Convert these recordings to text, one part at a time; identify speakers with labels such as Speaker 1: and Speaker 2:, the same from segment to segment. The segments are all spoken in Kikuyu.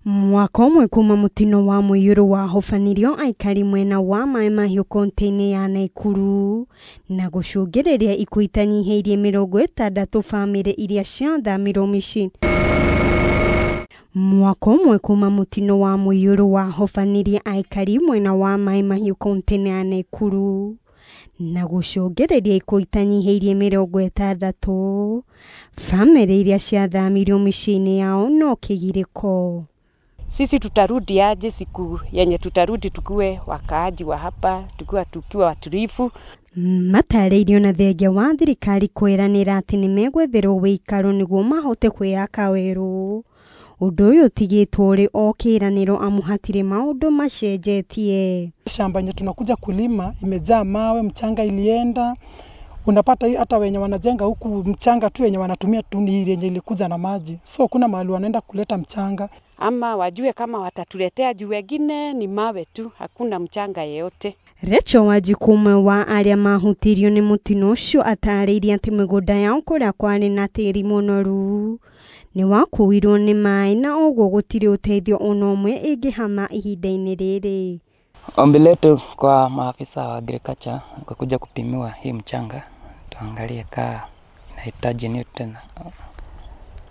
Speaker 1: Mwaka ũmwe kuma mũtino wa mũiyũro wahobanirio aikari mwena wa Mai Mahiũ kaunti-inĩ ya Naikuru na gũcũngĩrĩria ikuũ itanyihĩirie 60 bamĩrĩ iria ciathamirwo mĩciĩ. Mwaka ũmwe kuma mũtino wa mũiyũro wahobanirie aikari mwena wa Mai Mahiũ kaunti-inĩ ya Naikuru na gũcũngĩrĩria ikuũ itanyihĩirie 60 bamĩrĩ iria ciathamirwo mĩciĩ-inĩ yao no kĩgirĩko.
Speaker 2: Sisi tutarudi aje siku yenye tutarudi tukue wakaaji wa hapa, tukiwa watulivu.
Speaker 1: Matarĩirio na thengia wa thirikari kwĩranĩra atĩ nĩmegwetherwo wĩikaro nĩguo mahote kwĩyaka werũ. Ũndũ ũyũ ũtigĩtwo ũrĩ o kĩĩranĩro amu hatirĩ maũndũ macenjetie.
Speaker 3: Shamba yenye tunakuja kulima imejaa mawe, mchanga ilienda. Unapata hata wenye wanajenga huku mchanga tu wenye wanatumia tu ni yenye ilikuja na maji. So kuna mahali wanaenda kuleta mchanga.
Speaker 2: Ama wajue kama watatuletea juu wengine ni mawe tu, hakuna mchanga yeyote.
Speaker 1: Rachel Wanjiku ũmwe wa arĩa mahutirio nĩ mũtino ũcio atarĩirie atĩ mĩgũnda yao kũrĩa kwarĩ na tĩri mũnoru nĩ wakuirwo nĩ maĩ na ũguo gũtirĩ ũteithio ona ũmwe ĩngĩhama ihinda-inĩ rĩrĩ.
Speaker 4: Ombi letu kwa maafisa wa agriculture kwa kuja kupimiwa hii mchanga, tuangalie kaa inahitaji nutrient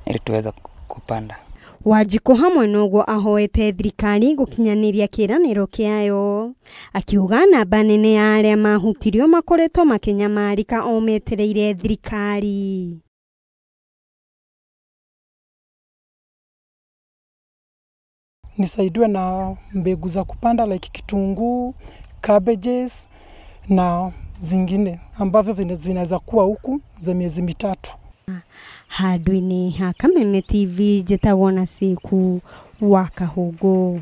Speaker 4: ili tuweze kupanda.
Speaker 1: Wanjiku hamwe noguo ahoete thirikari gũkinyanĩria kĩĩranĩro kĩayo, akiuga namba nene ya arĩa mahutirio makoretwo makĩnyamarĩka o metereire thirikari.
Speaker 3: Nisaidiwe na mbegu za kupanda like kitunguu, cabbages na zingine ambavyo zinaweza kuwa huku za miezi 3.
Speaker 1: Handũ-inĩ ha Kameme TV njĩtagwo na Ciku wa Kahũngũ.